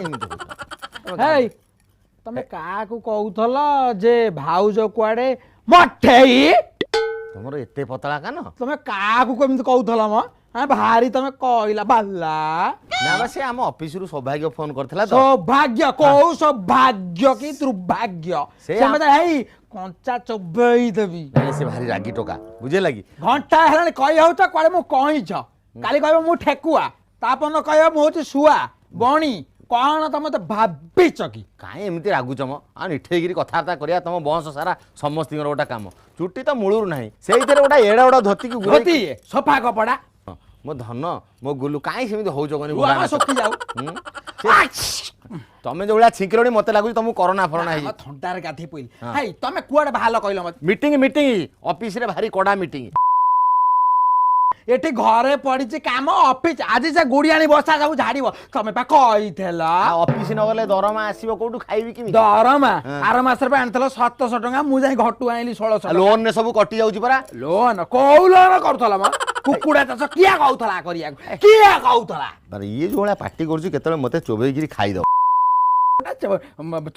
ଏମିତି ହଉଛ? ହେଇ, ତମେ କାହାକୁ କହୁଥିଲ ଯେ ଭାଉଜ କୁଆଡେ ମଠେଇ? ତମର ଏତେ ପତଳା କାନ। ତମେ କାହାକୁ କେମିତି କହୁଥିଲ ମ? ହଁ, ଭାରି ତମେ କହିଲା ବାଲା। ନା ବା, ସେ ଆମ ଅଫିସରୁ ସୌଭାଗ୍ୟ ଫୋନ କରିଥିଲା ତ। ସୌଭାଗ୍ୟ? କୋଉ ସୌଭାଗ୍ୟ କି ଦୁର୍ଭାଗ୍ୟ? ସେ ସେ ମତେ, ହେଇ, କଞ୍ଚା ଚୋବେଇ ଦେବି। ନାଇଁ, ସେ ଭାରି ରାଗି ଟୋକା, ବୁଝିଲା କି? ଘଣ୍ଟା ହେଲାଣି କହି ହଉଛ କୁଆଡେ ମୁଁ କଇଁଛ, କାଲି କହିବ ମୁଁ ଠେକୁଆ, ତାପରଦିନ କହିବ ମୁଁ ହଉଛି ଶୁଆ ବଣି। କଣ ତମେ ତ ଭାବିଛ କି? କାଇଁ ଏମିତି ରାଗୁଛ ମ? ଆଉ ନିଠେଇକିରି କଥାବାର୍ତ୍ତା କରିବା। ତମ ବଂଶ ସାରା ସମସ୍ତିଙ୍କର ଗୋଟେ କାମ, ଚୁଟି ତ ମୂଳରୁ ନାହିଁ, ସେଇଥିରେ ଗୋଟେ ଏଡେ ବଡ ଧୋତିକି ଗୁରେଇ- ଧୋତି, ସଫା କପଡା। ହଁ, ମୋ ଧନ, ମୋ ଗୁଲୁ, କାଇଁ ସେମିତି ହଉଛ କନି? ରୁହ, ଆମ ଶୁଖି ଯାଉ। ତମେ ଯୋଉ ଭଳିଆ ଛିଙ୍କିଲଣି, ମତେ ଲାଗୁଛି ତମକୁ କରୋନା ଫରୋନା ହେଇଛି। ଥଣ୍ଡାରେ ଗାଧେଇ ପଇଲି। ହେଇ, ତମେ କୁଆଡେ ବାହାରିଲ କହିଲ ମତେ? ମିଟିଂ, ମିଟିଂ, ଅଫିସରେ ଭାରି କଡା ମିଟିଂ। ଏଠି ଘରେ ପଡିଛି କାମ, ଅଫିସ ଆଜି ସେ ଗୁଡିଆଣି ବସା ସବୁ ଝାଡିବ, ତମେ ପା କହିଥିଲ। ଆଉ ଅଫିସ ନ ଗଲେ ଦରମା ଆସିବ କୋଉଠୁ? ଖାଇବି କେମିତି? ଦରମା ଆର ମାସରେ ପା ଆଣିଥିଲ 1700 ଟଙ୍କା, ମୁଁ ଯାଇ ଘଟୁ ଆଣିଲି 1600। ଲୋନରେ ସବୁ କଟି ଯାଉଛି ପରା। ଲୋନ? କୋଉ ଲୋନ କରୁଥିଲ ମ? କୁକୁଡ଼ା ଚାଷ କିଏ କହୁଥିଲା କରିବାକୁ? କିଏ କହୁଥିଲା? ମାନେ ଇଏ ଯୋଉ ଭଳିଆ ପାଟି କରୁଛି, କେତେବେଳେ ମତେ ଚୋବେଇକିରି ଖାଇଦବ।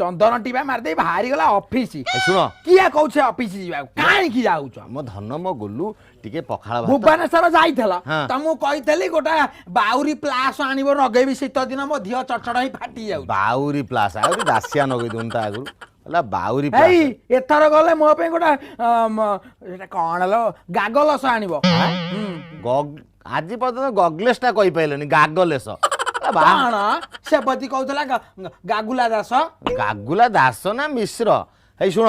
ଚନ୍ଦନ ଟିପା ମାରିଦେଇ ବାହାରିଗଲା ଅଫିସ। ଏ ଶୁଣ। କିଏ କହୁଛି ଅଫିସ ଯିବାକୁ? କାହିଁକି ଯାଉଛ? ମୋ ଧନ, ମୋ ଗୁଲୁ, ଟିକେ ପଖାଳ ଭାତ। ଭୁବନେଶ୍ୱର ଯାଇଥିଲ? ହଁ। ତମକୁ କହିଥିଲି ଗୋଟେ ବାଉରି ପ୍ଲାସ ଆଣିବ, ଲଗେଇବି, ଶୀତ ଦିନ ମୋ ଦିହ ଚଟଚଟ ହେଇ ଫାଟି ଯାଉଛି। ବାଉରି ପ୍ଲାସ? ଆହୁରି ଦାସିଆ ନଗେଇ ଦଉନି ତା ଆଗରୁ ହେଲା ବାଉରି ଏଇ ପ୍ଲାସ। ଏଥର ଗଲେ ମୋ ପାଇଁ ଗୋଟେ ଏଟା କଣ ଲୋ, ଗାଗଲସ ଆଣିବ। ଆଜି ପର୍ଯ୍ୟନ୍ତ ଗଗଲେସ ଟା କହିପାରିଲେନି, ଗାଗଲେସ। କଣ ସେବତୀ କହୁଥିଲା ଗାଗୁଲା ଦାସ। ଗାଗୁଲା ଦାସ ନା ମିଶ୍ର? ହେଇ ଶୁଣ।